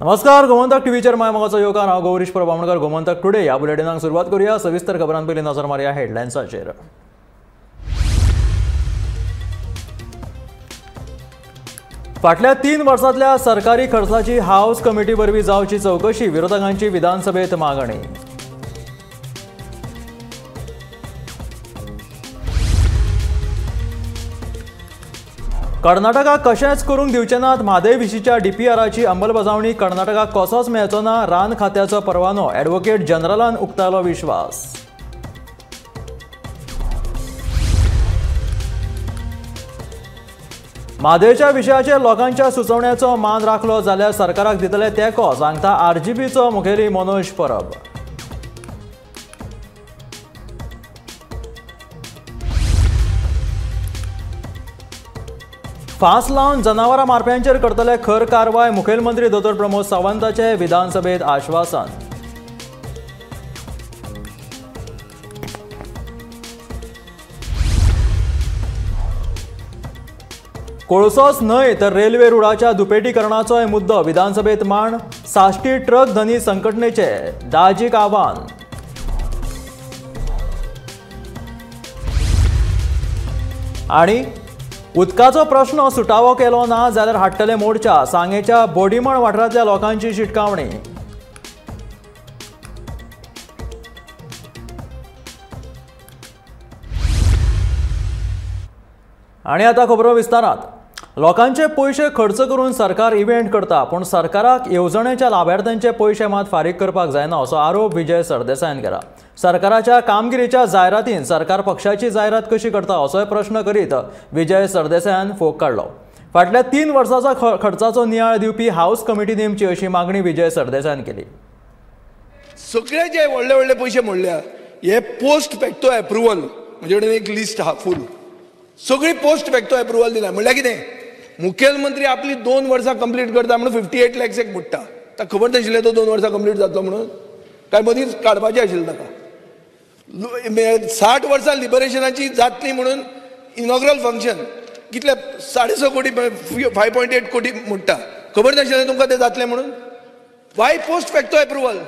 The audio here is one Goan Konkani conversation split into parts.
नमस्कार, गोमंतक टीव्हीचेर my मोगाचो येवकार. हांव गौरीश परब बामणकर. गोमंतक टुडे ह्या बुलेटिनाक सुरवात करूया. सविस्तर खबरां पयलीं नजर मारया हेडलायन्साचेर. फाटल्या 3 वर्सांतल्या सरकारी खर्चाची हाऊस कमिटी वरवीं जावची चवकशी, विरोधकांची विधानसभेत मागणी. कर्नाटकाक कशेंच करूंक दिवचे नात म्हादय विशींच्या डीपीआराची अंमलबजावणी. कर्नाटकाक कसोच मेळचो ना रान खात्याचो परवानो, ॲडव्होकेट जनरलान उक्तायलो विश्वास. म्हादयच्या विशयाचेर लोकांच्या सुचोवण्याचो मान राखलो जाल्यार सरकाराक दितले तेंको, सांगता आरजीपीचो मुखेली मनोज परब. फांस लावन जनावरां मारप्यांचेर करतले खर कारवाय, मुखेलमंत्री दोतोर प्रमोद सावंताचे विधानसभेत आश्वासन. कोळसोच न्हय तर रेल्वे रुळाच्या दुपेटीकरणाचोय मुद्दो विधानसभेत मांड. साश्टी ट्रक धनी संघटनेचे दाजीक आव्हान. आनी उदकाचो प्रश्न सुटावो केलो ना जाल्यार हाडटले मोर्चा, सांगेच्या बोडीमण वाठारांतल्या लोकांची शिटकावणी. आनी आतां खबरो विस्तारात. लोकांचे पयशे खर्च करून सरकार इव्हेंट करता, पूण सरकाराक येवजणेच्या लाभार्थ्यांचे पयशे मात फारीक करपाक जायना असो आरोप विजय सरदेसायान केला. सरकाराच्या कामगिरीच्या जायरातीन सरकार पक्षाची जायरात कशी करता असोय प्रश्न करीत विजय सरदेसायान फोग काडलो. फाटल्या 3 वर्सांचो खर्चाचो नियाळ दिवपी हाऊस कमिटी नेमची अशी मागणी विजय सरदेसायान केली. सगळे जे व्हडले व्हडले पयशे मोडल्या हे पोस्ट फॅक्टो एप्रुवल, म्हजे कडेन एक लिस्ट आहा फूल, सगळी पोस्ट फॅक्टो एप्रुवल दिला. म्हणल्यार कितें, मुखेलमंत्री आपली 2 वर्सां कंप्लीट करता म्हणून 58 लॅक्स एक मोडटा. ताका खबर नाशिल्लें तो 2 वर्सां कंप्लीट जातलो म्हणून, काय मदींच काडपाचें आशिल्लें ताका. 60 वर्सां लिबरेशनाची जातली म्हणून इनॉग्रल फंक्शन कितले 6.5 कोटी, 5.8 कोटी मोडटा. खबर नाशिल्लें तुमकां तें जातलें म्हणून. Why post facto approval?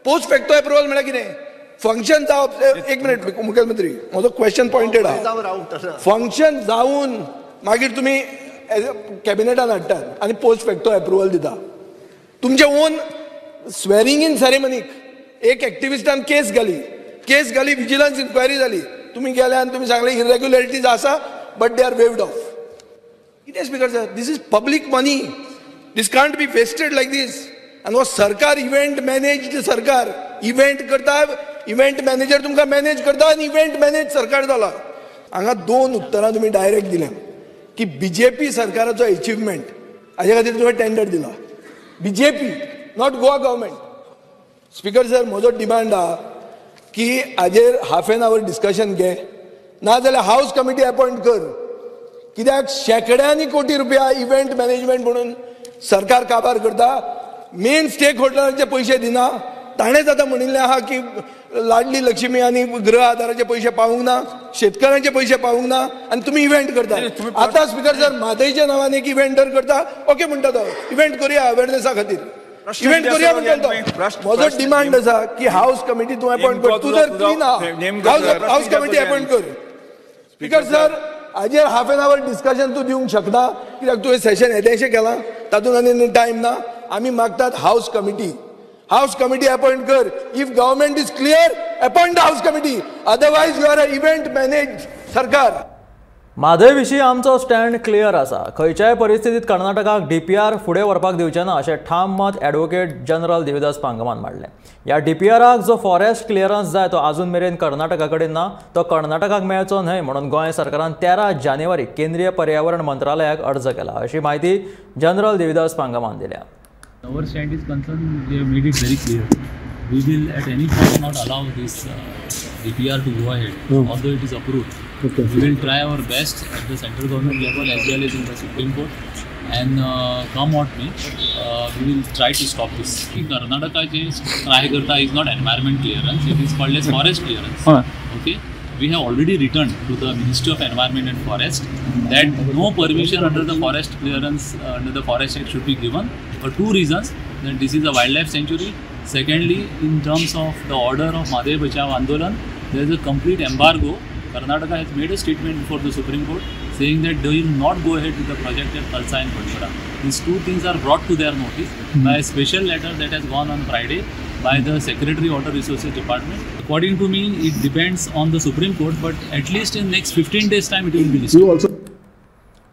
Post facto approval म्हळ्यार कितें, फंक्शन जावप. एक मिनिट मुखेलमंत्री, म्हजो क्वेश्चन पॉयंटेड आहा. फंक्शन जावन मागीर तुमी कॅबिनेटान हाडटात आनी पोस्ट फॅक्टो एप्रुवल दिता. तुमचे ओन स्वेरिंग इन सेरेमनीक एक एक्टिविस्टान केस घाली, केस घाली, विजिलन्स इन्क्वायरी जाली, तुमी गेले आनी तुमी सांगले इरेग्युलरिटीज आसा but they are waived off. कितें speaker sir, this is public money, this can't be wasted like this. आनी हो सरकार इव्हेंट मॅनेज्ड सरकार, इव्हेंट करता, इव्हेंट मॅनेजर तुमकां मॅनेज करता आनी इव्हेंट मॅनेज सरकार जाला. हांगा 2 उत्तरां तुमी डायरेक्ट दिल्या की बीजेपी सरकाराचो एचिवमेंट हाजे खातीर तुवें टेंडर दिला. BJP, not Goa government. Speaker sir, म्हजो डिमांड आहा की हाजेर हाफ एन our discussion घे, ना जाल्यार हाऊस कमिटी अपॉयंट कर. कित्याक शेंकड्यांनी कोटी रुपया इव्हेंट मॅनेजमेंट म्हणून सरकार काबार करता, मेन स्टेक होल्डरांचे पयशे दिना. ताणेंच आतां म्हणिल्लें आहा की लाडली लक्ष्मी आनी गृह आधाराचे पयशे पावूंक ना, शेतकऱ्यांचे पयशे पावूंक ना, आनी तुमी इव्हेंट करता. आतां स्पीकर सर, म्हादयच्या नांवान एक इव्हेंटर करता, ओके म्हणटा तो, इव्हेंट करुया अवेरनेसा खातीर, इव्हेंट करुया म्हणटा तो. म्हजो डिमांड आसा की हाऊस कमिटी तूं अपॉयंट कर. तूं जर क्लीन आहा, हाऊस कमिटी अपॉयंट कर. स्पीकर सर, हाजेर हाफ एन our discussion तूं दिवंक शकना, कित्याक तुवें सेशन येदेशें केलां, तातूंत आनी टायम ना. आमी मागतात house committee, house committee appoint कर. If government is clear, appoint the house committee, otherwise you are a event manage सरकार. म्हादय विशीं आमचो स्टँड क्लियर आसा. खंयच्याय परिस्थितीत कर्नाटकाक डीपीआर फुडें व्हरपाक दिवचें ना अशें ठाम मत ॲडव्होकेट जनरल देविदास पांगमान मांडलें. ह्या डीपीआराक जो फॉरेस्ट क्लियरन्स जाय तो आजून मेरेन कर्नाटका कडेन ना, तो कर्नाटकाक मेळचो न्हय म्हणून गोंय सरकारान 13 जानेवारी केंद्रीय पर्यावरण मंत्रालयाक अर्ज केला अशी म्हायती जनरल देविदास पांगमान दिल्या. Our stand is concerned, we have made it very clear. We will at any point not allow this DPR to go ahead, although it is approved. Okay. We will try our best at the central government level as well as in the Supreme Court, and come what may, we will try to stop this. Karnataka je try karta is not environment clearance, it is called as forest clearance. Okay. We have already written to the Ministry of Environment and Forest that no permission under the forest clearance, under the Forest Act should be given for two reasons. That this is a wildlife sanctuary. Secondly, in terms of the order of Mhadei Bachao Andolan, there is a complete embargo. Karnataka has made a statement before the Supreme Court saying that they will not go ahead with the project at Kalsa and Bandora. These two things are brought to their notice by a special letter that has gone on Friday by the Secretary Water Resources Department. According to me, it depends on the Supreme Court, but at least in next 15 days time it will be listed.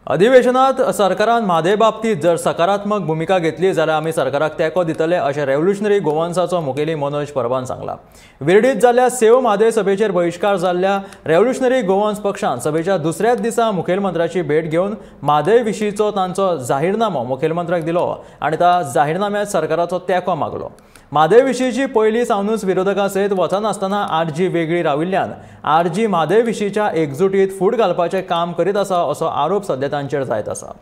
अधिवेशनात सरकारान म्हादय बाबतीत जर सकारात्मक भूमिका घेतली जाल्यार आमी सरकाराक तेंको दितले अशें रेव्होल्युशनरी गोवन्साचो मुखेली मनोज परबान सांगला. विर्डीत जाल्ल्या सेव म्हादय सभेचेर बहिश्कार जाल्ल्या रेव्होल्युशनरी गोवन्स पक्षान सभेच्या दुसऱ्याच दिसा मुखेलमंत्र्याची भेट घेवन म्हादय विशींचो तांचो जाहीरनामो मुखेलमंत्र्याक दिलो आनी त्या जाहीरनाम्यांत सरकाराचो तेंको मागलो. म्हादय विशींची पयलीं सावनूच विरोधकां सयत वचनासतना आरजी वेगळी राविल्ल्यान आरजी म्हादय विशींच्या एकजुटीत फूट घालपाचें काम करीत आसा असो आरोप सध्या तांचेर जायत आसा.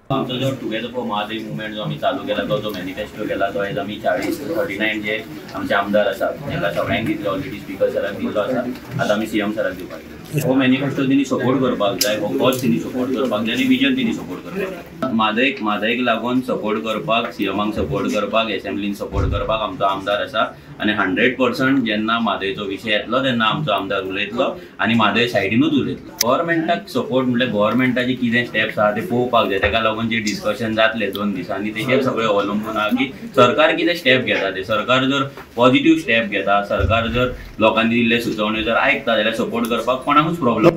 आमचो जो टुगेदर फॉर म्हादय मुवमेंट जो आमी चालू केला, तो जो मॅनिफेस्टो केला तो आयज आमी 40-39 जे आमचे आमदार आसात तांकां सगळ्यांक दितले, ऑलरेडी स्पीकर सराक दिल्लो आसा, आतां आमी सीएम सराक दिवपाक जाय. हो मॅनिफेस्टो तेणी सपोर्ट करपाक जाय, हो कॉज तेणी सपोर्ट करपाक जाय आनी विजन तेणी सपोर्ट करपाक जाय. म्हादयक लागून सपोर्ट करपाक, सीएमाक सपोर्ट करपाक, एसेंब्लीन सपोर्ट करपाक आमचो आमदार आसा आनी 100% जेन्ना म्हादयचो विशय येतलो तेन्ना आमचो आमदार उलयतलो आनी म्हादय सायडीनूच उलयतलो. गव्हर्मेंटाक सपोर्ट म्हणल्यार गव्हर्मेंटाचे कितें स्टेप्स आहा ते पळोवपाक जाय. ताका लागून जे डिस्कशन जातले 2 दिसांनी तेजेर सगळें अवलंबून आहा की सरकार कितें स्टेप घेता ते. सरकार जर पॉझिटिव्ह स्टेप घेता, सरकार जर लोकांनी दिल्ले सुचोवण्यो जर आयकता जाल्यार सपोर्ट करपाक कोणाकूच प्रॉब्लम.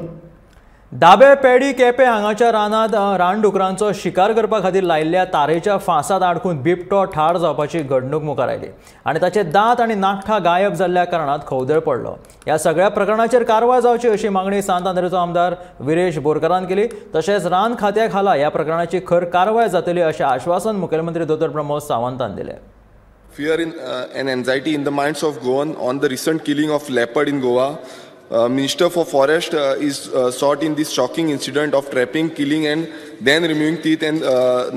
दाबे पेडी केपें हांगाच्या रानांत रानडुकरांचो शिकार करपा खातीर लायिल्ल्या तारेच्या फांसात आडकून बिबटो ठार जावपाची घडणूक मुखार आयली आनी ताचे दांत आनी नाखटां गायब जाल्ल्या कारणान खवदळ पडलो. ह्या सगळ्या प्रकरणाचेर कारवाय जावची अशी मागणी सांत आंद्रेचो आमदार विरेश बोरकारान केली. तशेंच रान खात्या खाला ह्या प्रकरणाची खर कारवाय जातली अशें आश्वासन मुखेलमंत्री दोतोर प्रमोद सावंतान दिलें. Fear and anxiety in the minds of Goan on the recent killing of leopard in Goa. Minister for Forest is sought in this shocking incident of trapping, killing and then removing teeth and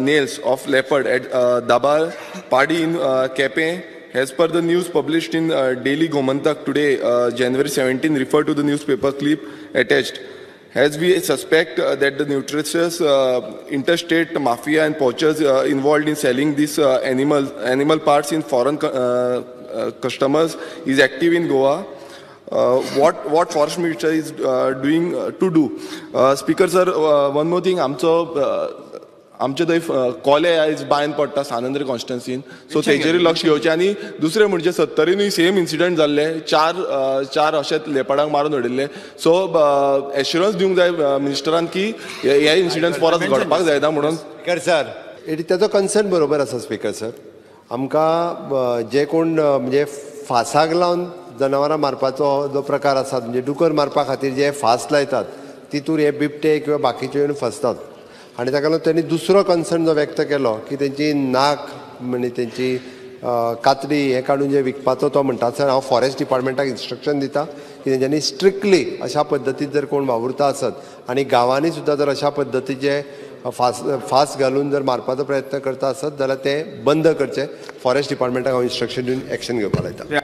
nails of leopard at Dabar Padi in Kepe. As per the news published in Daily Gomantak today, January 17, refer to the newspaper clip attached. As we suspect that the nutritious interstate mafia and poachers involved in selling these animal parts in foreign customers is active in Goa. What forest minister is doing to do? Speaker sir, one more thing, आमचो आमचे थंय कोले आयज बायन पडटा सान आंद्रे कॉन्स्टिट्युएन्सीन, सो तेजेरूय लक्ष घेवचें. आनी दुसरें म्हणजे सत्तरीनूय सेम इन्सिडंट जाल्ले, चार अशेच लेपडांक मारून उडयल्ले. सो एश्युरन्स दिवंक जाय मिनिस्टरान की हे इन्सिडंट परत घडपाक जायना म्हणून. स्पीकर सर, तेजो कन्सर्न बरोबर आसा. स्पीकर सर, आमकां जे कोण म्हणजे फासाक लावन जनावरां मारपाचो जो प्रकार आसा, म्हणजे डुकर मारपा खातीर जे फास लायतात तितूर हे बिबटे किंवा बाकीचे येवन फसतात आनी ताका लागून त्यांनी दुसरो कन्सर्न जो व्यक्त केलो की तेंची नाक म्हणजे तेंची कातडी हें काडून जे विकपाचो, तो म्हणटा सर हांव फॉरेस्ट डिपार्टमेंटाक इन्स्ट्रक्शन दिता की तेंच्यांनी स्ट्रिक्टली अशा पद्दतीन जर कोण वावुरता आसत आनी गांवांनी सुद्दां जर अशा पद्दतीचे फास घालून जर मारपाचो प्रयत्न करता आसत जाल्यार ते बंद करचे. फॉरेस्ट डिपार्टमेंटाक हांव इन्स्ट्रक्शन दिवन एक्शन घेवपाक लायता.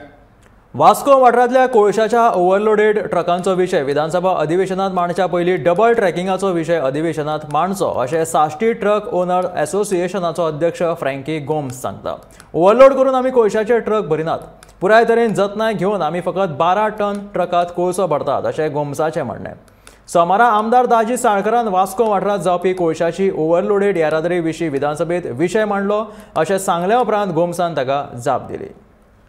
वास्को वाठारांतल्या कोळशाच्या ओव्हरलोडेड ट्रकांचो विशय विधानसभा अधिवेशनात मांडच्या पयलीं डबल ट्रॅकिंगाचो विशय अधिवेशनात मांडचो अशें साश्टी ट्रक ओनर असोसिएशनाचो अध्यक्ष फ्रँकी गोम्स सांगता. ओव्हरलोड करून आमी कोळशाचे ट्रक भरिनात, पुराय तरेन जतनाय घेवन आमी फकत 12 टन ट्रकांत कोळसो भरतात अशें गोम्साचें म्हणणें. सोमारा आमदार दाजी साळकरान वास्को वाठारांत जावपी कोळशाची ओव्हरलोडेड येरादारी विशीं विधानसभेत विशय मांडलो अशें सांगल्या उपरांत गोम्सान ताका जाप दिली.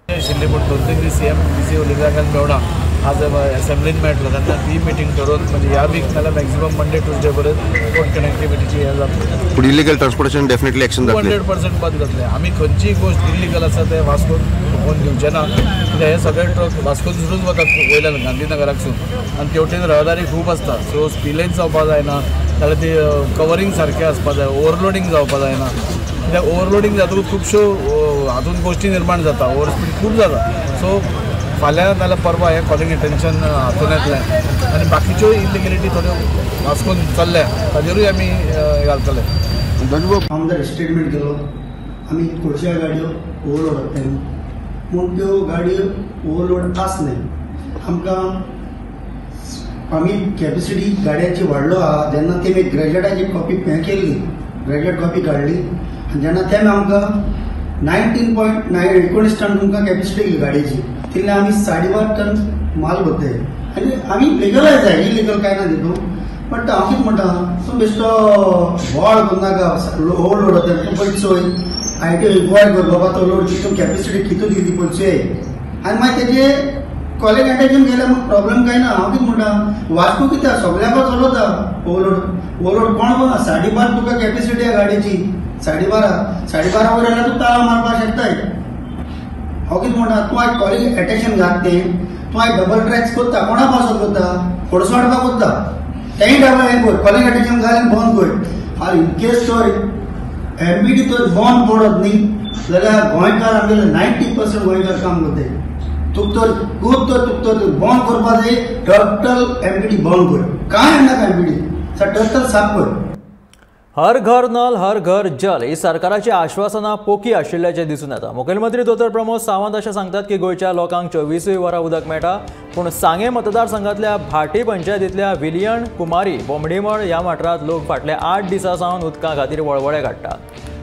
आशिल्ली पूण 2-3 दीस सीएम बिजी उरले कारण मेळना. आज असेंब्लीन मेळटलो तेन्ना ती मिटींग करून म्हणजे ह्या वीक नाल्यार मॅक्झिमम मंडे ट्युजडे पर्यंत रोड कनेक्टिविटीची हें जातलें. पूण इलिगल ट्रान्सपोर्टेशन डेफिनेटली एक्शन जातलें. 100% बंद जातलें. आमी खंयचीय गोश्ट इलिगल आसा ते वास्कोन खपोवन घेवचे ना. कित्याक हे सगळे ट्रक वास्कोनसूनच वतात वयल्यान गांधीनगराकसून आनी तेवटेन रहदारी खूब आसता. सो स्पिलेज जावपाक जायना, जाल्यार ती कवरींग सारकें आसपाक जाय, ओवरलोडींग जावपाक जायना. कित्याक ओवरलोडींग जातकूच खुबश्यो हातूंत गोश्टी निर्माण जाता, ओवरस्पीड खूब जाता. सो फाल्यां नाल्यार परवा हें कॉलिंग एटेन्शन हातून येतलें आनी बाकीच्यो इलिगलिटी थोड्यो वास्कोन चल्ल्या ताजेरूय आमी घालतले. आमदार स्टेटमेंट केलो आमी कोळशा गाडयो ओवरलोड हाडटाय पूण त्यो गाडयो ओवरलोड आसनाय. आमकां आमी कॅपेसिटी गाडयांची वाडलो आहा तेन्ना तेमी ग्रेजुएटाची कॉपी हें केल्ली, ग्रेजुएट कॉपी काडली आनी जेन्ना तेमी आमकां 19.9 19 टन तुमकां कॅपेसिटी केली गाडयेची, तितले आमी 12.5 टन माल भरताय आनी आमी लिगलायज जाय, इलिगल कांय ना तितून. बट हांव कितें म्हणटा, तूं बेश्टो बोवाळ करूं नाका, ओवरलोड जाता तूं पयलीं चोय, I T require कर बाबा तो लोड कितू कॅपेसिटी कितू दिली पळय चोय आनी मागीर तेजे कॉलेज एटेजन गेल्यार मग प्रॉब्लेम काय ना. हांव कितें म्हणटा, वास्को कित्याक सगळ्याक चलता ओवरलोड, ओवरलोड कोण कोण 12.5 तुका कॅपेसिटी आहा गाडयेची, 12.5 12.5 वयर जाल्यार तूं ताळो मारपाक शकताय. हांव कितें म्हणटा, तूं आयज कॉलेज एटेशन घात तें, तूं आयज डबल ट्रॅक्स करता, कोणा पासत करता, फोडसो हाडपाक करता, तेंय डबल हें कर, कॉलेज एटेशन घाल आनी बंद कर. आनी इनकेस तर एमबीडी तर बंद पडत न्ही जाल्यार गोंयकार आमगेले 90% गोंयकार काम करताय. तुका तर खूब तर तुका तर बंद करपा जाय, टोटल एमबीडी बंद कर, कांय नाका एमबीडी, टोटल साफ कर. हर घर नल हर घर जल ही सरकाराची आश्वासनां पोकी आशिल्ल्याचें दिसून येता. मुखेलमंत्री दोतोर प्रमोद सावंत अशें सांगतात की गोंयच्या लोकांक 24 वरां उदक मेळटा, पूण सांगें मतदारसंघांतल्या भाटी पंचायतींतल्या विलियन कुमारी बोमडीमळ ह्या वाठारांत लोक फाटल्या 8 दिसां सावन उदका खातीर वळवळे काडटात.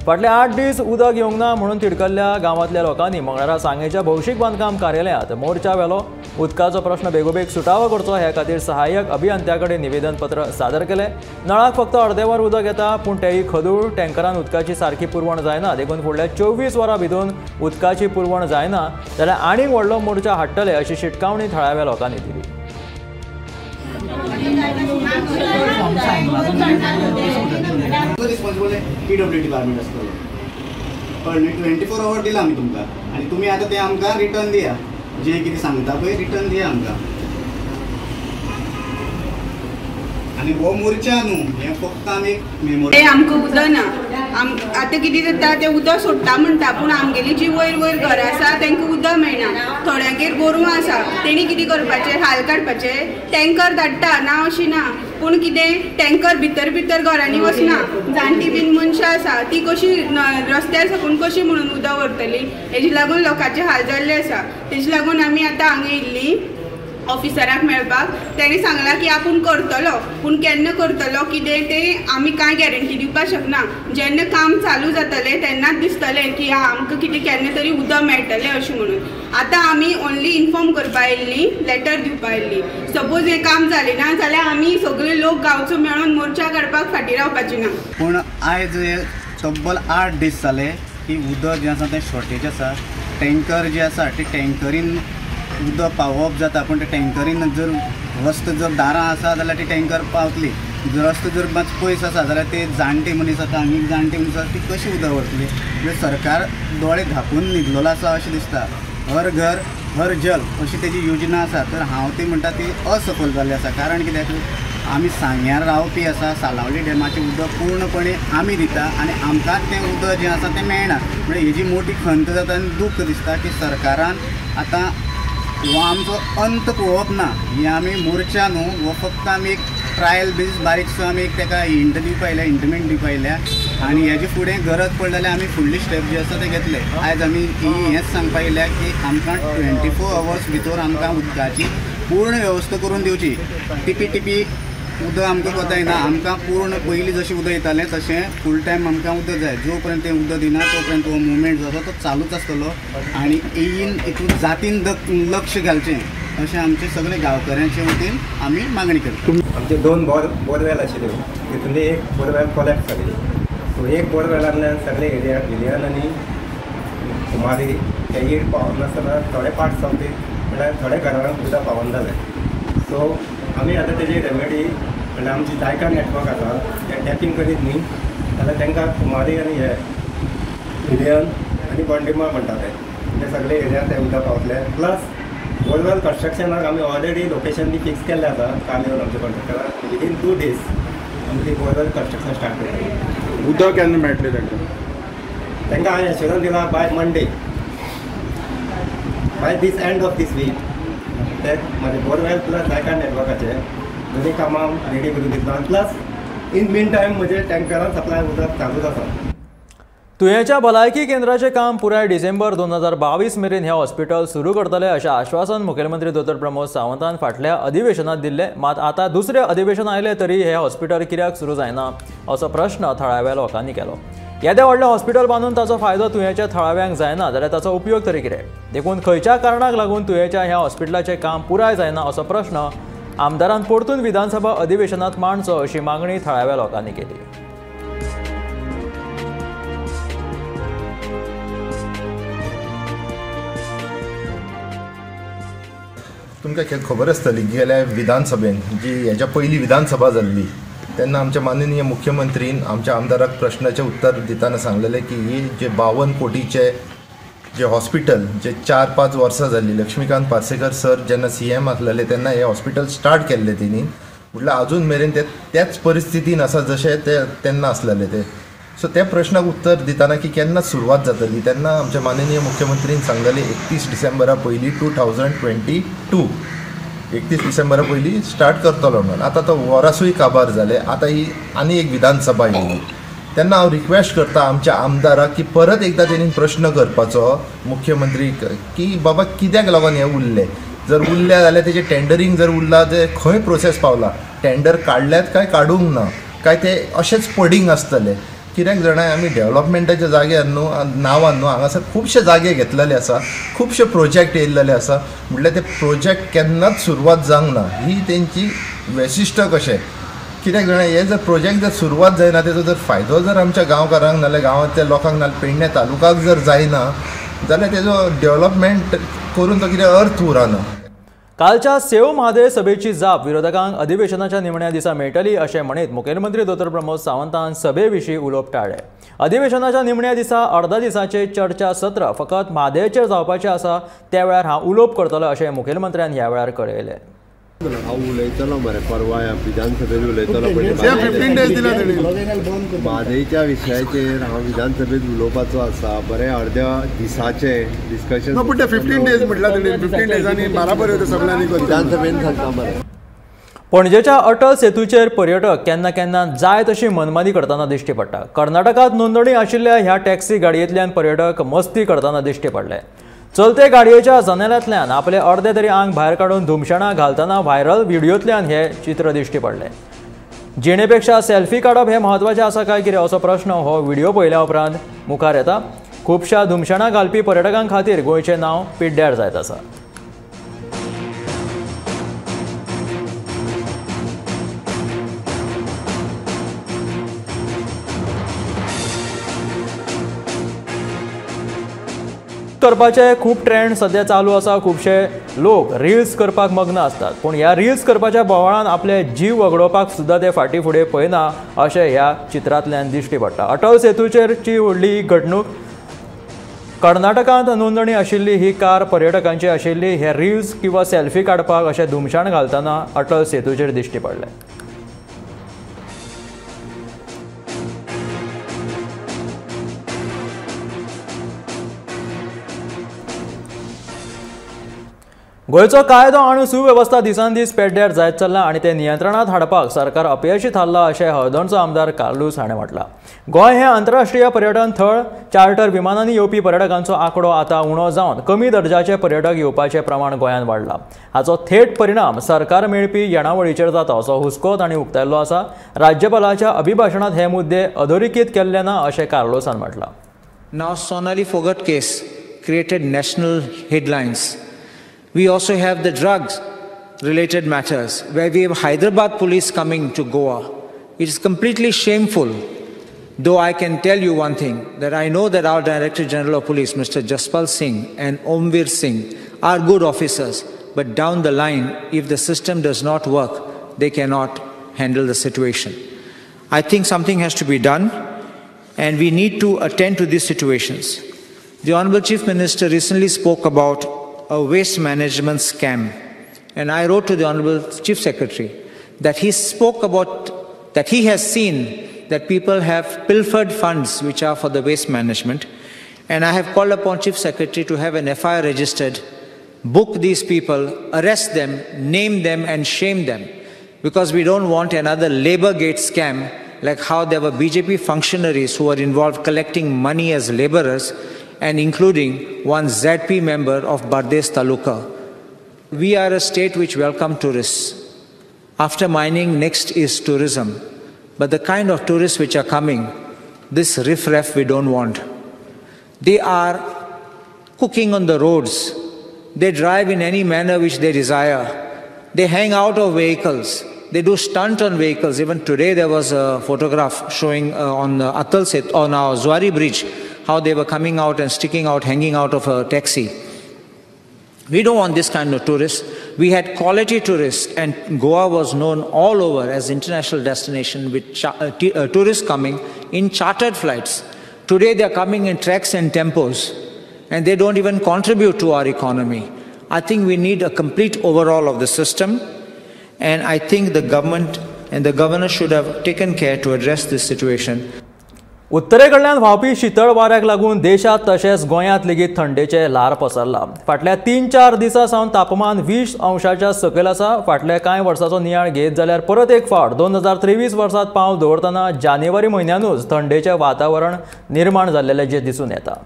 फाटले 8 दीस उदक येवंक ना म्हणून तिडकल्ल्या गांवांतल्या लोकांनी मंगळारा सांगेच्या भौशीक बांदकाम कार्यालयांत मोर्चा व्हेलो. उदकाचो प्रश्न बेगोबेग सुटावो करचो हे खातीर सहाय्यक अभियंत्या कडेन निवेदनपत्र सादर केलें. नळाक फक्त अर्दे वर उदक येता, पूण तेय खदूळ टँकरान उदकाची सारकी पुरवण जायना, देखून फुडल्या 24 वरां भितर उदकाची पुरवण जायना जाल्यार आनीक व्हडलो मोर्चा हाडटले अशी शिटकावणी थळाव्या लोकांनी दिली. रिस्पॉन्सिबल पीडब्ल्यू डिपार्टमेंट आसतलो, कळ्ळें? 24 our दिला आमी तुमकां आनी तुमी आतां तें आमकां रिटर्न दिया, जें कितें सांगता पळय रिटर्न दिया आमकां. आनी हो मोर्चा न्हू, हें फक्त आमी मेमोरी. आमकां उदक ना, आतां कितें जाता तें उदक सोडटा म्हणटा, पूण आमगेली जी वयर वयर घरां आसा तांकां उदक मेळना. थोड्यांगेर गोरवां आसा, तेणी कितें करपाचें, हाल काडपाचें, टँकर धाडटा ना अशी ना, पूण कितें टँकर भितर भितर घरांनी वचना. जाणटी बीन मनशां आसा ती कशी रस्त्यार साकून कशी म्हणून उदक व्हरतली, हेजे लागून लोकांचे हाल जाल्ले आसा. तेजे लागून आमी आतां हांगा येयल्ली ऑफिसराक मेळपाक, तेणी सांगलां की आपूण करतलो, पूण केन्ना करतलो कितें तें आमी कांय गॅरंटी दिवपाक शकना. जेन्ना काम चालू जातलें तेन्नाच दिसतलें की हा आमकां कितें केन्ना तरी उदक मेळटलें अशें म्हणून. आतां आमी ओन्ली इन्फॉर्म करपा येयल्ली, लेटर दिवपा येयल्ली. सपोज हें काम जालें ना जाल्यार आमी सगळे लोक गांवचो मेळोन मोर्चा काडपाक फाटीं रावपाची ना. पूण आयज हे तब्बल 8 दीस जाले की उदक जें आसा तें शॉर्टेज आसा. टँकर जे आसा ते टँकरीन उदक पावोवप जाता, पूण ते टँकरीन जर रस्तो जर दारां आसा जाल्यार ती टँकर पावतली, जर रस्तो जर मातसो पयस आसा जाल्यार ते जाणटे मनीस आसा, हांगा जाणटे मनीस आसा, ती कशी उदक व्हरतली? म्हणजे सरकार दोळे धांपून न्हिदलेलो आसा अशें दिसता. हर घर हर जल अशी तेजी योजना आसा, तर हांव ती म्हणटा ती असफल जाल्ली आसा. कारण कित्याक आमी सांग्यार रावपी आसा, सालावली डॅमाचें उदक पूर्णपणे आमी दिता आनी आमकांच तें उदक जें आसा तें मेळना. म्हणजे हेजी मोठी खंत जाता आनी दूख दिसता की सरकारान आतां हो आमचो अंत पळोवप ना. हे आमी मोर्चा न्हू, हो फक्त आमी एक ट्रायल बेजीस बारीकसो आमी एक ताका हिंट दिवपा आयल्या, हिंटमेंट दिवपा आयल्या आनी हेजे फुडें गरज पडली जाल्यार आमी फुडली स्टेप जी आसा ते घेतले. आयज आमी हेंच सांगपा आयल्या की आमकां 24 अवर्स भितर आमकां उदकाची पूर्ण वेवस्था करून दिवची. टिपी टिपी उदक आमकां कोता येना, आमकां पूर्ण पयलीं जशें उदक येतालें तशें फूल टायम आमकां उदक जाय. जो पर्यंत तें उदक दिना तो पर्यंत हो मुवमेंट जो आसा तो चालूच आसतलो आनी येईन हितून जातीन लक्ष घालचें अशें आमचे सगळे गांवकऱ्यांचे वतीन आमी मागणी करता. आमचे 2 बोरवेल आशिल्ल्यो, तितूंतली एक बोरवेल कोलॅप्स जाली. सो एक बोरवेलांतल्यान सगळे एरिया विलियन आनी कुमारी ते ईड पावनासतना थोडे पार्ट्स ऑफ the म्हणल्यार थोड्या घरांक उदक पावना जालें. सो आमी आतां तेजी रेमेडी म्हणल्यार आमची जायका नेटवर्क आसा तें टॅपींग करीत न्ही जाल्यार तांकां कुमारी आनी हे विलियन आनी बोंडेमळ म्हणटा ते सगळे एरिया ते उदक पावतले. प्लस बोरवेल कन्स्ट्रक्शनाक आमी ऑलरेडी लोकेशन बी फिक्स केल्लें आसा. काल येवन आमच्या कॉन्ट्रॅक्टराक विदीन 2 डेज आमी ती बोरवेल कन्स्ट्रक्शन स्टार्ट करतले. उदक केन्ना मेळटलें तांकां? तांकां हांवें एश्योरन्स दिला by Monday, by this end of this week ते म्हाजे बोरवेल प्लस जायका नेटवर्काचे दोनी कामां रेडी करून दितलो आनी प्लस इन मीन टायम म्हजे टँकरान सप्लाय उदक चालूच आसा. तुयेंच्या भलायकी केंद्राचें काम पुराय डिसेंबर 2022 मेरेन हें हॉस्पिटल सुरू करतले अशें आश्वासन मुखेलमंत्री दोतोर प्रमोद सावंतान फाटल्या अधिवेशनात दिल्लें. मात आतां दुसरें अधिवेशन आयलें तरी हें हॉस्पिटल कित्याक सुरू जायना असो प्रश्न थळाव्या लोकांनी केलो. येदें व्हडलें हॉस्पिटल बांदून ताचो फायदो तुयेंच्या थळाव्यांक जायना जाल्यार ताचो उपयोग तरी कितें? देखून खंयच्या कारणाक लागून तुयेंच्या ह्या हॉस्पिटलाचें काम पुराय जायना असो प्रश्न आमदारान परतून विधानसभा अधिवेशनात मांडचो अशी मागणी थळाव्या लोकांनी केली. तुमकां खबर आसतली गेल्या विधानसभेन जी हेच्या पयली विधानसभा जाल्ली तेन्ना आमच्या माननीय मुख्यमंत्रीन आमच्या आमदाराक प्रश्नाचें उत्तर दितना सांगलेलें की ही जे 52 कोटीचे जे हॉस्पिटल जे 4-5 वर्सां जाल्ली, लक्ष्मीकांत पार्सेकर सर जेन्ना CM आसलेले तेन्ना हे हॉस्पिटल स्टार्ट केल्लें तेणी, म्हटल्यार अजून मेरेन ते त्याच परिस्थितीन आसा जशें ते तेन्ना आसलेले ते. सो त्या प्रश्नाक उत्तर दितना की केन्ना सुरवात जातली तेन्ना आमच्या माननीय मुख्यमंत्रीन सांगलेलें 31 डिसेंबरा पयलीं 2022 31 डिसेंबरा पयलीं स्टार्ट करतलो म्हणून. आतां तो वरासूय काबार जालें. आतां ही आनी एक विधानसभा येयली तेन्ना हांव रिक्वेस्ट करता आमच्या आमदाराक की परत एकदां तेणी प्रश्न करपाचो मुख्यमंत्री की बाबा कित्याक लागून हें उरलें, जर उरलें जाल्यार तेजें टेंडरींग जर उरलां तें खंय प्रोसेस पावला, टेंडर काडल्यात काय काडूंक ना, काय ते अशेंच पडींग आसतलें. कित्याक जाणा आमी डेवलपमेंटाच्या जाग्यार न्हू नांवान न्हू हांगासर खुबशे जागे घेतलेले आसा, खुबशे प्रोजेक्ट येयल्लेले आसा, म्हटल्यार ते प्रोजेक्ट केन्नाच सुरवात जावंक ना. ही तेंची वैशिश्ट कशें कित्याक जाणा हे जर प्रोजेक्ट जर सुरवात जायना तेजो जर फायदो जर आमच्या गांवकारांक नाल्यार गांवांतल्या लोकांक नाल्यार पेडणे तालुकाक जर जायना जाल्यार तेजो डेवलपमेंट करून तो कितें अर्थ उरना. कालच्या सेव म्हादय सभेची जाप विरोधकांक अधिवेशनाच्या निमण्या दिसा मेळटली अशें म्हणीत मुखेलमंत्री दोतोर प्रमोद सावंतान सभे विशीं उलोवप टाळ्ळें. अधिवेशनाच्या निमण्या दिसा अर्धा दिसाचें चर्चा सत्र फकत म्हादयचेर जावपाचें आसा त्या वेळार हांव उलोवप करतलो अशें मुखेलमंत्र्यान ह्या वेळार कळयलें. हांव उलयतलो मरे परवा विधानसभेत उलयतलो, म्हादयच्या विशयाचेर हांव विधानसभेत उलोवपाचो आसा. बरें अर्द्या दिसाचें डिस्कशन विधानसभेन सांगता मरे. पणजेच्या अटल सेतूचेर पर्यटक केन्ना केन्ना जाय तशी मनमानी करतना दिश्टी पडटा. कर्नाटकांत नोंदणी आशिल्ल्या ह्या टॅक्सी गाडयेंतल्यान पर्यटक मस्ती करतना दिश्टी पडले. चलते गाडयेच्या जनेलांतल्यान आपले अर्दे तरी आंग भायर काडून धुमशणां घालतना व्हायरल व्हिडियोंतल्यान हे चित्र दिश्टी पडले. जिणेपेक्षा सेल्फी काडप हें म्हत्वाचें आसा काय कितें असो प्रश्न हो व्हिडिओ पळयल्या उपरांत मुखार येता. खुबश्या धुमशणां घालपी पर्यटकां खातीर गोंयचें नांव पिड्ड्यार जायत आसा. करपाचे खूब ट्रेंड सध्या चालू आसा. खुबशे लोक रिल्स करपाक मग्न आसतात, पूण ह्या रिल्स करपाच्या बोवाळान आपले जीव वगडोवपाक सुद्दां ते फाटीं फुडें पळयना अशें ह्या चित्रांतल्यान दिश्टी पडटा. अटल सेतूचेरची व्हडली घडणूक. कर्नाटकांत नोंदणी आशिल्ली ही कार पर्यटकांची आशिल्ली. हे रिल्स किंवा सेल्फी काडपाक अशें धुमशाण घालतना अटल सेतूचेर दिश्टी पडलें. गोंयचो कायदो आनी सुवेवस्था दिसान दीस पेड्ड्यार जायत चल्ला आनी ते नियंत्रणांत हाडपाक सरकार अपयशी थारला अशें हळदणचो आमदार कार्लूस हाणें म्हटलां. गोंय हें आंतरराष्ट्रीय पर्यटन थळ. चार्टर विमानांनी येवपी पर्यटकांचो आंकडो आतां उणो जावन कमी दर्जाचे पर्यटक येवपाचें प्रमाण गोंयांत वाडलां. हाचो थेट परिणाम सरकार मेळपी येणावळीचेर जाता असो हुस्को तांणी उक्तायल्लो आसा. राज्यपालाच्या अभिभाशणांत हे मुद्दे अधोरेखीत केल्ले ना अशें कार्लूसान म्हटलां. Now Sonali Phogat case created national headlines. We also have the drugs related matters where we have Hyderabad police coming to Goa. It is completely shameful, though I can tell you one thing, that I know that our Director General of Police, Mr. Jaspal Singh and Omveer Singh are good officers, but down the line, if the system does not work, they cannot handle the situation. I think something has to be done and we need to attend to these situations. The Honorable Chief Minister recently spoke about a waste management scam, and I wrote to the Honorable Chief Secretary that he spoke about that he has seen that people have pilfered funds which are for the waste management, and I have called upon Chief Secretary to have an FIR registered, book these people, arrest them, name them and shame them, because we don't want another Labour Gate scam like how there were BJP functionaries who were involved collecting money as laborers, and including one ZP member of Bardes Taluka. We are a state which welcomes tourists. After mining, next is tourism. But the kind of tourists which are coming, this riffraff we don't want. They are cooking on the roads. They drive in any manner which they desire. They hang out of vehicles. They do stunt on vehicles. Even today there was a photograph showing on Atal Setu, on our Zuari Bridge, how they were coming out and sticking out, hanging out of a taxi. We don't want this kind of tourists. We had quality tourists, and Goa was known all over as international destination with tourists coming in chartered flights. Today they are coming in treks and tempos, and they don't even contribute to our economy. I think we need a complete overhaul of the system, and I think the government and the governor should have taken care to address this situation. उत्तरेकडल्यान व्हांवपी शीतळ वाऱ्याक लागून देशांत तशेंच गोंयांत लेगीत थंडेचें ल्हार पसरलां. फाटल्या 3-4 दिसां सावन तापमान 20 अंशाच्या सकयल आसा. फाटल्या कांय वर्सांचो नियाळ घेत जाल्यार परत एक फावट 2023 वर्सांत पावल दवरतना जानेवारी म्हयन्यानूच थंडेचें वातावरण निर्माण जाल्लें जें दिसून येता.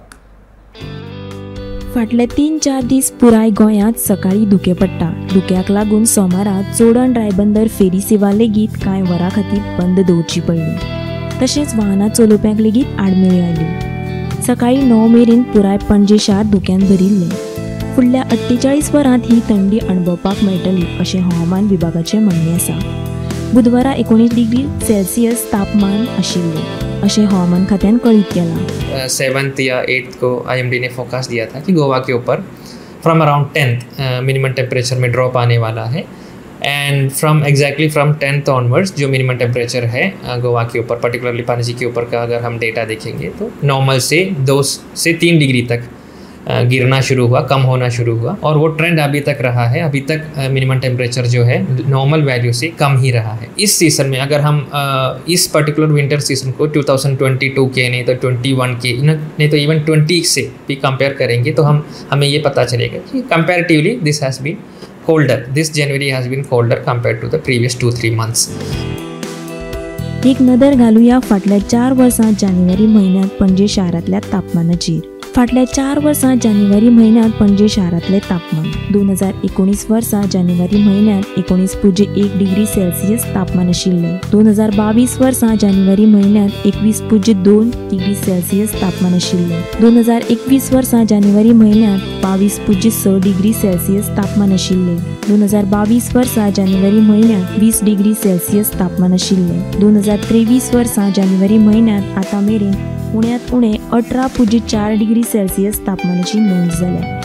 फाटले 3-4 दीस पुराय गोंयांत सकाळीं धुकें पडटा. धुक्याक लागून सोमारा चोडण रायबंदर फेरी सेवा लेगीत कांय वरां खातीर बंद दवरची पडली. तशेंच वाहनां चलोवप्यांक लेगीत आडमेळी आयल्यो. सकाळीं 9 मेरेन पुराय पणजे शार धुक्यान भरिल्लें. फुडल्या 48 वरांत ही थंडी अणभवपाक मेळटली अशें हवामान विभागाचें म्हणणें आसा. बुधवारा 19 डिग्री सेल्सियस तापमान आशिल्लें अशें हवामान खात्यान कळीत केलां. 7th या 8th को IMD ने फोकास्ट दिया था कि गोवा के ऊपर from around 10th minimum temperature में ड्रॉप आने वाला है, and from exactly from 10th onwards जो मिनिमम टेम्परेचर है गोवा के ऊपर, पर्टिकुलरली पणजी के ऊपर का अगर हम डेटा देखेंगे तो नॉर्मल से 2 से 3 डिग्री तक गिरना शुरू हुआ, कम होना शुरू हुआ, और वो ट्रेंड अभी तक रहा है. अभी तक मिनिमम टेम्परेचर जो है नॉर्मल वैल्यू से कम ही रहा है. इस सीज़न में अगर हम इस पर्टिकुलर विंटर सीज़न को 2022 के नहीं तो 21 के नहीं तो इवन 20 से भी कंपेयर करेंगे तो हमें ये पता चलेगा कि comparatively this has been colder. This January has been colder compared to the previous 2-3 months. एक नदर घालुया फाटल्या 4 वर्सां जानेवारी म्हयन्यांत पणजे शारांतल्या तापमानाचेर. फाटल्या 4 वर्सां जानेवारी म्हयन्यांत पणजे शारांतलें तापमान 2019 वर्सा जानेवारी म्हयन्यांत 19.1 डिग्री सेल्सियस तापमान आशिल्लें. 2022 वर्सा जानेवारी म्हयन्यांत 21.2 डिग्री सेल्सियस तापमान आशिल्लें. 2021 वर्सा जानेवारी म्हयन्यांत 22.6 डिग्री सेल्सियस तापमान आशिल्लें. 2022 वर्सा जानेवारी म्हयन्यांत 20 डिग्री सेल्सियस तापमान आशिल्लें. 2023 वर्सा जानेवारी म्हयन्यांत आतां मेरेन उण्यांत उणें 18.4 डिग्री सेल्सियस तापमानाची नोंद जाल्या.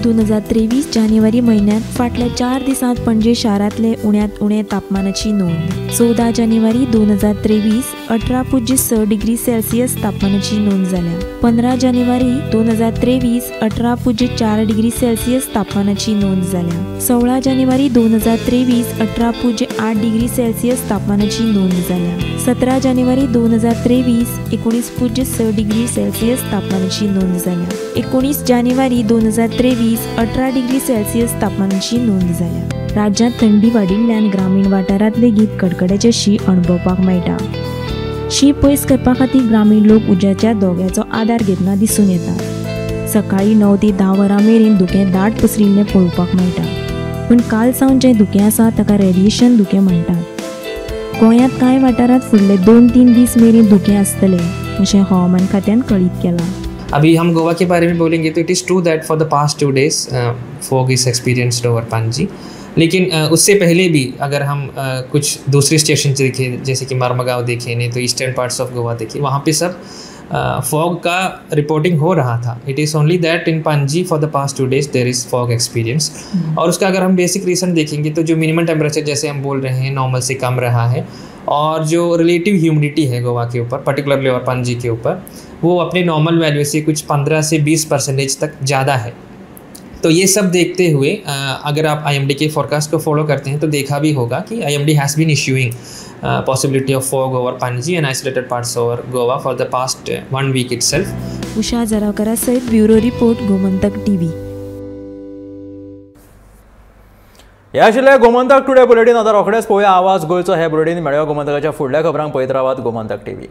2023 जानेवारी म्हयन्यांत फाटल्या 4 दिसांत पणजे शारांतले उण्यांत उणें तापमानाची नोंद 14 जानेवारी 2023 18.6 डिग्री सेल्सियस तापमानाची नोंद जाल्या. 15 जानेवारी 2023 18.4 डिग्री सेल्सियस तापमानाची नोंद जाल्या. 16 जानेवारी 2023 18.8 डिग्री सेल्सियस तापमानाची नोंद जाल्या. 17 जानेवारी 2023 19.6 डिग्री सेल्सियस तापमानाची नोंद जाल्या. 19 जानेवारी 2023 18 डिग्री सेल्सियस तापमानाची नोंद जाल्या. राज्यांत थंडी वाडिल्ल्यान ग्रामीण वाठारांत लेगीत कडकड्याचें शीं अणभवपाक मेळटा. शीं पयस करपा खातीर ग्रामीण लोक उज्याच्या दोग्याचो आदार घेतना दिसून येता. सकाळीं 9 ते 10 वरां मेरेन धुकें दाट पसरिल्लें पळोवपाक मेळटा. पूण काल सावन जें धुकें आसा ताका रेडिएशन धुकें म्हणटात. गोंयांत कांय वाठारांत फुडले 2-3 दीस मेरेन धुकें आसतलें अशें हवामान खात्यान कळीत केलां. अभी हम गोवा के बारे में बोलेंगे तो it is true that for the past 2 days fog is experienced over Panaji, लेकिन उससे पहले भी अगर हम कुछ दूसरे स्टेशन देखें जैसे कि मरमगांव देखें नहीं तो ईस्टर्न पार्ट्स ऑफ गोवा देखें, वहाँ पे सब फॉग का रिपोर्टिंग हो रहा था. It is only that in Panaji for the past 2 days there is fog experience. और उसका अगर हम बेसिक रीज़न देखेंगे तो जो मिनिमम टेम्परेचर जैसे हम बोल रहे हैं नॉर्मल से कम रहा है, और जो रिलेटिव ह्यूमिडिटी है गोवा के ऊपर पर्टिकुलरली और पणजी के ऊपर वो अपने नॉर्मल वैल्यू से कुछ 15 से 20% तक ज़्यादा है. तो ये सब देखते हुए अगर आप IMD के फोरकास्ट को फॉलो करते हैं तो देखा भी होगा कि IMD has been issuing possibility of fog over Panaji and isolated parts over Goa for the past 1 week itself. Usha जरावकरा सहित ब्युरो रिपोर्ट, गोमंतक टीव्ही. हे आशिल्ले गोमंतक टुडे बुलेटीन. आतां रोखडेच पळोवया आवाज गोंयचो हे बुलेटीन. मेळया गोमंतकाच्या फुडल्या खबरांक. पळयत रावात गोमंतक टीव्ही.